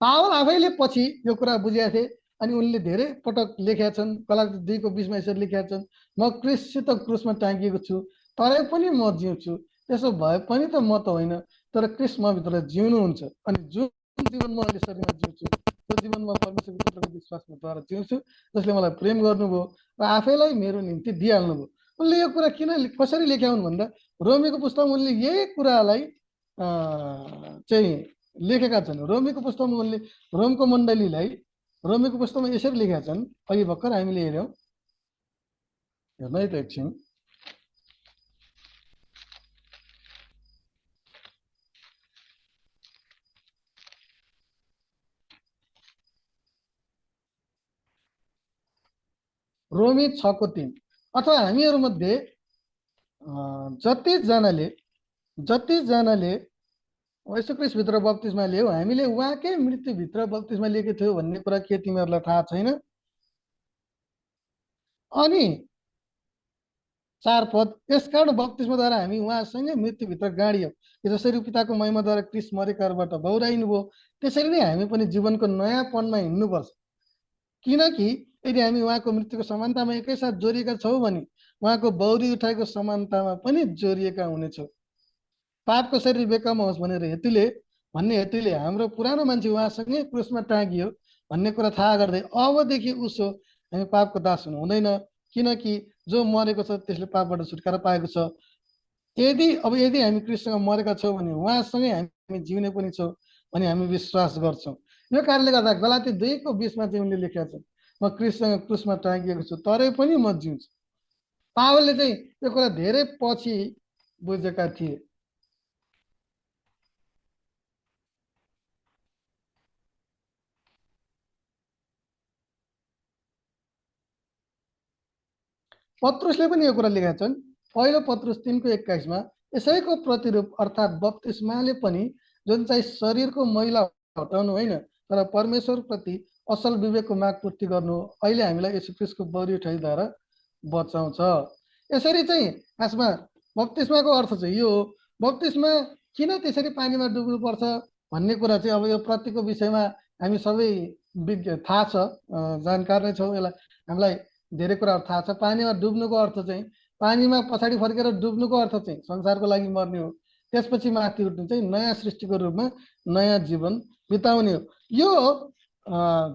[SPEAKER 2] पावल आफैले पछि यो कुरा बुझेका थिए अनि उनले धेरै पटक लेखेका छन्। गलाती 2:20 यसरी लेखेका छन्, म ख्रीष्टसित क्रुसमा टाँगिएको छु, तरै पनि म जिउँछु, त्यसो भए पनि त म त होइन, तर क्रिस्ट मभित्र जिउनुहुन्छ। अनि जुन जीवन म अहिले शरीरमा जिउँछु त्यो जीवन म परमेश्वरको पुत्रको विश्वासद्वारा जिउँछु, जसले मलाई प्रेम गर्नुभयो र आफैलाई मेरो निम्ति दिइहाल्नुभयो। उनले यो कुरा कसरी लेख्या हुन् भन्दा रोमीको पुस्तकमा उनले यही कुरालाई चाहिँ लेखेका छन्। रोमीको पुस्तकमा उनले रोमको मण्डलीलाई रोमीको पुस्तकमा यसरी लेखेका छन्। अघि भर्खर हामीले हेऱ्यौँ, हेर्नु है त एकछिन। रोमी 6:3 अथवा हामीहरूमध्ये जतिजनाले यसु ख्रीष्टभित्र बप्तिस्मा लियो हामीले उहाँकै मृत्युभित्र बप्तिस्मा लिएको थियो भन्ने कुरा के तिमीहरूलाई थाहा छैन? अनि 4 पद, यसकारण बप्तिस्माद्वारा हामी उहाँसँगै मृत्युभित्र गाडियौँ। जसरी पिताको महिमाद्वारा क्रिस्ट मरेकाहरूबाट बौराइनु भयो, त्यसरी नै हामी पनि जीवनको नयाँपनमा हिँड्नुपर्छ। किनकि यदि हामी उहाँको मृत्युको समानतामा एकैसाथ जोडिएका छौँ भने उहाँको बौरी उठाएको समानतामा पनि जोडिएका हुनेछौँ। पापको शरीर बेकामा होस् भन्ने हेतुले हाम्रो पुरानो मान्छे उहाँसँगै क्रुसमा टाँगियो भन्ने कुरा थाहा गर्दै अबदेखि उसो हामी पापको दास हुनु हुँदैन, किनकि जो मरेको छ त्यसले पापबाट छुटकारा पाएको छ। यदि हामी क्रिस्टसँग मरेका छौँ भने उहाँसँगै हामी जिउने पनि छौँ भने हामी विश्वास गर्छौँ। यो कारणले गर्दा गलाती 2:20मा चाहिँ उनले लेखेका छन्, म क्रिस्टसँग क्रुसमा टाँगिएको छु तरै पनि म जिउँछु। पावलले चाहिँ यो कुरा धेरै पछि बुझेका थिए। पत्रुसले पनि यो कुरा लेखेका छन्। पहिलो पत्रुस 3:21मा यसैको प्रतिरूप अर्थात् बप्तिस्माले पनि जुन चाहिँ शरीरको मैला हटाउनु होइन तर परमेश्वरप्रति असल विवेकको माग पूर्ति गर्नु अहिले हामीलाई यसु ख्रीष्टको बौरी उठाइद्वारा बचाउँछ। यसरी चाहिँ खासमा बप्तिस्माको अर्थ चाहिँ यो हो। बप्तिस्मा किन त्यसरी पानीमा डुब्नुपर्छ भन्ने कुरा चाहिँ अब यो प्रतिको विषयमा हामी सबै थाहा छ, जानकार नै छौँ। यसलाई हामीलाई धेरै कुराहरू थाहा छ। पानीमा डुब्नुको अर्थ चाहिँ पानीमा पछाडि फर्केर डुब्नुको अर्थ चाहिँ संसारको लागि मर्ने हो, त्यसपछि माथि उठ्नु चाहिँ नयाँ सृष्टिको रूपमा नयाँ जीवन बिताउने हो। यो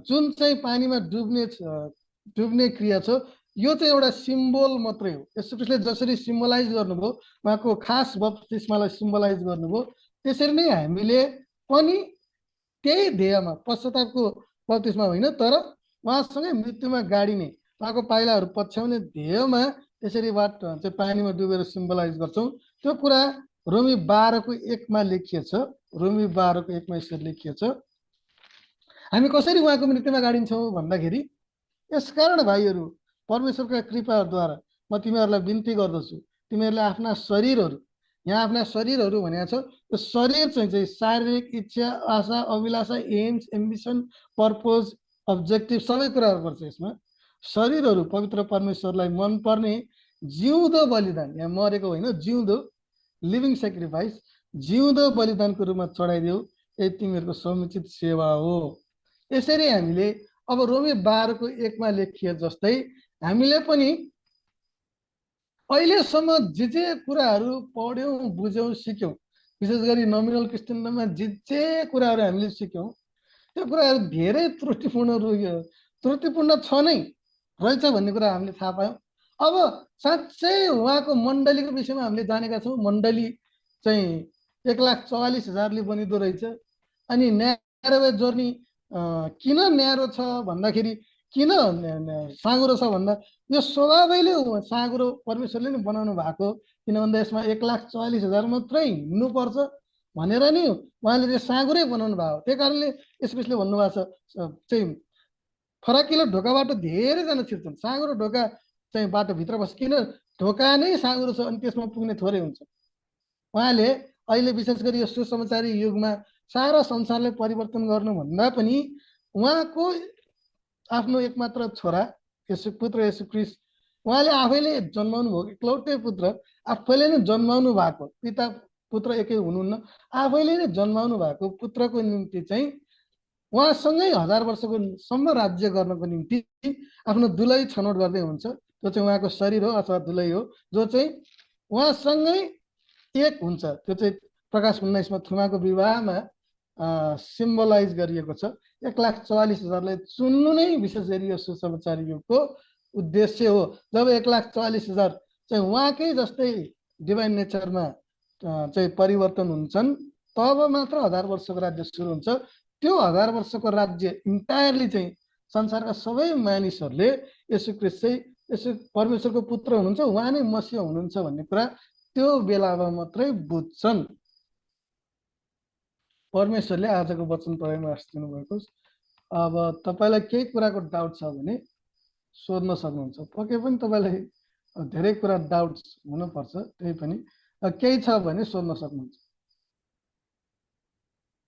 [SPEAKER 2] जुन चाहिँ पानीमा डुब्ने क्रिया छ यो चाहिँ एउटा सिम्बोल मात्रै हो। यसो ख्रीष्टले जसरी सिम्बलाइज गर्नुभयो, उहाँको खास बप्तिस्मालाई सिम्बलाइज गर्नुभयो, त्यसरी नै हामीले पनि त्यही ध्येयमा पश्चातापको बप्तिस्मा होइन तर उहाँसँगै मृत्युमा गाडिने उहाँको पाइलाहरू पछ्याउने ध्येयमा त्यसरी चाहिँ पानीमा डुबेर सिम्बलाइज गर्छौँ। त्यो कुरा रोमी 12:1मा लेखिएछ। रोमी 12:1मा यसरी लेखिएछ, हामी कसरी उहाँको मृत्युमा गाडिन्छौँ भन्दाखेरि यसकारण भाइहरू परमेश्वरका कृपाद्वारा म तिमीहरूलाई बिन्ती गर्दछु, तिमीहरूले आफ्ना शरीरहरू, यहाँ आफ्ना शरीरहरू भनेको छ, त्यो शरीर चाहिँ शारीरिक इच्छा, आशा, अभिलाषा, एम्स, एम्बिसन, पर्पोज, अब्जेक्टिभ सबै कुराहरू पर्छ यसमा। शरीरहरू पवित्र परमेश्वरलाई मनपर्ने जिउँदो बलिदान, यहाँ मरेको होइन, जिउँदो लिभिङ सेक्रिफाइस, जिउँदो बलिदानको रूपमा चढाइदेऊ, यही तिमीहरूको समुचित सेवा हो। यसरी हामीले अब रोमी 12:1मा लेखिए जस्तै हामीले पनि अहिलेसम्म जे कुराहरू पढ्यौँ, बुझ्यौँ, सिक्यौँ, विशेष गरी नोमिनल क्रिस्चियनमा जे कुराहरू हामीले सिक्यौँ त्यो कुराहरू धेरै त्रुटिपूर्ण छ नै रहेछ भन्ने कुरा हामीले थाहा पायौँ। अब साँच्चै उहाँको मण्डलीको विषयमा हामीले जानेका छौँ। मण्डली चाहिँ 1,44,000ले बनिँदो रहेछ। अनि न्यारो जर्नी किन न्यारो छ भन्दाखेरि, किन साँगुरो छ भन्दा यो स्वभावैले साँगुरो परमेश्वरले नै बनाउनु भएको, किन भन्दा यसमा 1,44,000 मात्रै हिँड्नुपर्छ भनेर नि उहाँले चाहिँ साँगुरै बनाउनु भएको। त्यही कारणले यसले भन्नुभएको छ चाहिँ फराकिलो ढोकाबाट धेरैजना छिर्छन्, साँगुरो ढोका चाहिँ बाटोभित्र बस्छ, किन ढोका नै साँगुरो छ अनि त्यसमा पुग्ने थोरै हुन्छ। उहाँले अहिले विशेष गरी यो सुसमाचारी युगमा सारा संसारलाई परिवर्तन गर्नुभन्दा पनि उहाँको आफ्नो एकमात्र छोरा पुत्र यसु ख्रीष्ट उहाँले आफैले जन्माउनु भएको एकलौटै पुत्र, आफैले नै जन्माउनु भएको, पिता पुत्र एकै हुनुहुन्न, आफैले नै जन्माउनु भएको पुत्रको निम्ति चाहिँ उहाँसँगै 1000 वर्षको सम्म राज्य गर्नको निम्ति आफ्नो दुलै छनौट गर्दै हुन्छ। त्यो चाहिँ उहाँको शरीर हो अथवा दुलै हो, जो चाहिँ उहाँसँगै एक हुन्छ। त्यो चाहिँ प्रकाश 19 थुमाको विवाहमा सिम्बलाइज गरिएको छ। 1,44,000लाई चुन्नु नै विशेष गरी यो सुसमाचार युगको उद्देश्य हो। जब 1,44,000 चाहिँ उहाँकै जस्तै डिभाइन नेचरमा चाहिँ परिवर्तन हुन्छन्, तब मात्र 1000 वर्षको राज्य सुरु हुन्छ। त्यो 1000 वर्षको राज्य इन्टायरली चाहिँ संसारका सबै मानिसहरूले यसु ख्रीष्ट चाहिँ यसो परमेश्वरको पुत्र हुनुहुन्छ, उहाँ नै मसीह हुनुहुन्छ भन्ने कुरा त्यो बेलामा मात्रै बुझ्छन्। परमेश्वरले आजको वचन पढाइमा आशिष दिनुभएको। अब तपाईँलाई केही कुराको डाउट छ भने सोध्न सक्नुहुन्छ। पक्कै पनि तपाईँलाई धेरै कुरा डाउट हुनुपर्छ, त्यही पनि केही छ भने सोध्न सक्नुहुन्छ।